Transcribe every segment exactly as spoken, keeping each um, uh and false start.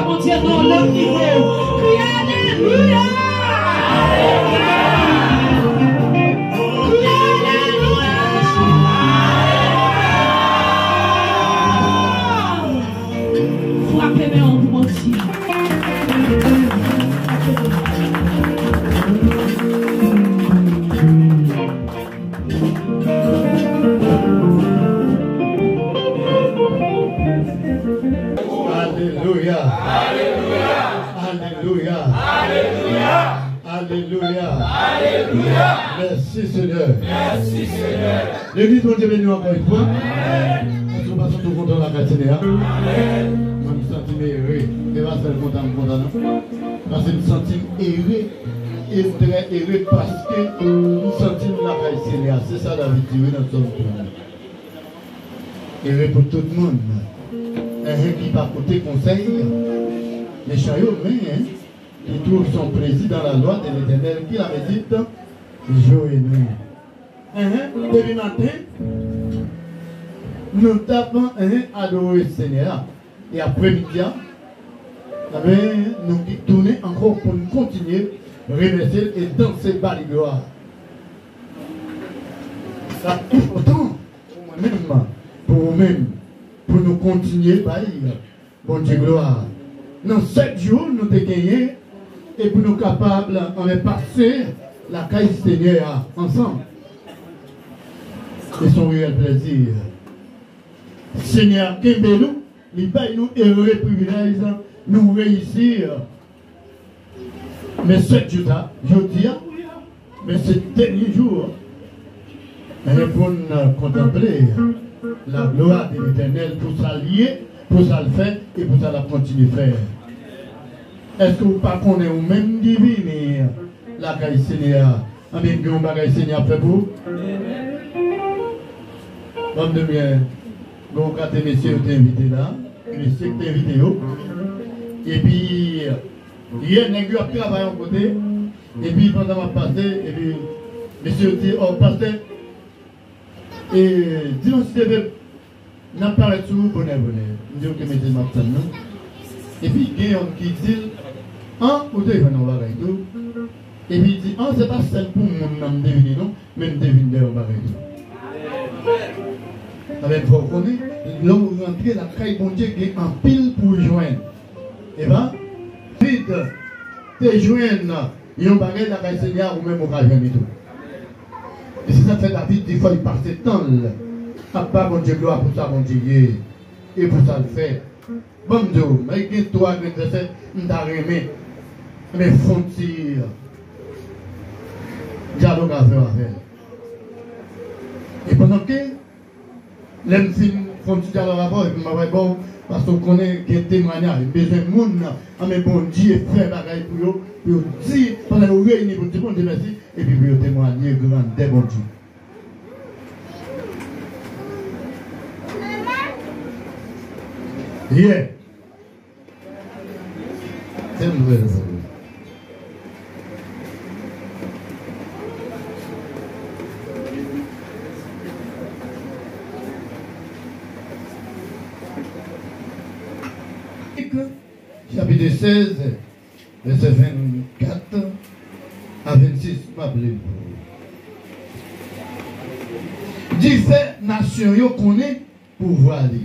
Bondye nan lòt nivo. Kriye alelouya! Kriye alelouya! Frape men w pou Bondye. Alelouya. Alelouya. Alelouya. Mèsi, Senyè. Legliz, Bondye beni w ankò yon fwa. Èske w pa santi w kontan lakay Senyè a? Mwen, m santi m ere. E pa sèl kontan m kontan, non. Paske m santi m ere. E m trè ere paske m santi m lakay Senyè a. Se sa David di, wi, nan Sòm trant. Ere pou tout moun, enhen, ki pa koute konsèy mechan yo, men ki twouve son plezi dans la loi de l'Éternel, qui la médite jour et nuit. Enhen, depi maten, nou t ap, enhen, adore Senyè a. E apremidi a, enben, nou ki tounen ankò pou n kontinye remèsye l e danse ba li glwa. Sa enpòtan pou mwen menm, pou ou menm, pou nou kontinye bay Bondye glwa. Nan sèt jou nou te genyen e pou nou kapab ann pase lakay Senyè a ansanm. E se yon reyèl plezi. Senyè a kenbe nou, li bay nou ere privilèj nou reyisi. Men sèt jou sa, jodi a, men se dènye jou, men pou n kontanple la glwa de Letènèl pou sa l ye, pou sa l fè e pou sa l ap kontinye fè. Èske w pa konnen ou menm ki vini lakay Senyè a, anben gen yon bagay Senyè a ap fè pou ou? Ban m di w byen, gen yon kate mesye yo te envite la, mesye ki te envite yo. Epi, yè nèg yo ap travay yon kote, epi pandan m ap pase, epi mesye yo di, "Ò, pastè, e, dimanch si Dye vle, n ap parèt sou ou bonè, bonè." M di, "Oke, mesye, m ap tann nou." Epi gen yonn ki di l, "An, ou te jwenn yon bagay tou." Epi li di, "An, se pa sèl pou moun nan m te vini non, men m te vin dèyè yon bagay tou." Anben, fò w konnen, lè w rantre lakay Bondye, gen anpil pou w jwenn. Epa, David te jwenn yon bagay lakay Senyè a, ou menm ou ka jwenn li tou. E se sa k fè David di fò l pase tan l ap ba Bondye glwa pou sa Bondye ye e pou sa l fè. Ban m di w, men gen twa grenn vèsè m ta renmen, men fon ti dyalòg avè w avè l. E pandan ke Lè m fin fè yon ti dyalòg avè w, epi m ap ba w, paske w konnen gen temwayaj. M bezwen moun, anben Bondye fè bagay pou yo, pou yo di, pandan yo reyini pou di Bondye mèsi, epi pou yo temwaye grandè Bondye. Yeah. Tèm vrè sa. Chapit sèz, vèsè vennkat a vennsis, m ap li l pou ou. Di fè nasyon yo konnen pouvwa li.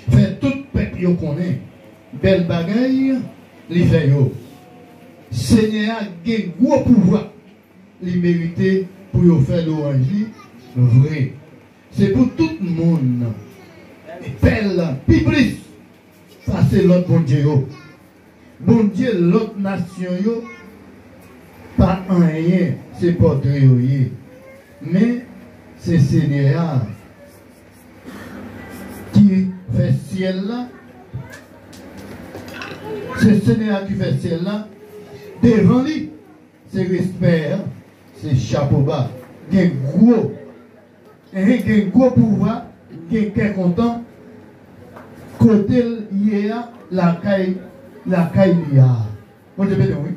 Fè tout pèp yo konnen bèl bagay li fè yo. Senyè a gen gwo pouvwa, li merite pou yo fè lwanj li vre. Se pou tout moun pè l pi plis pase lòt bondye yo. Bondye lòt nasyon yo pa anyen, se pòtre yo ye. Men, se Senyè a ki fè syèl la. Se Senyè a ki fè syèl la. Devan li, se respè, se chapo ba. Gen gwo Enhen, gen gwo pouvwa, gen kè kontan, kote l ye a, lakay, lakay li a. Bondye beni w, wi.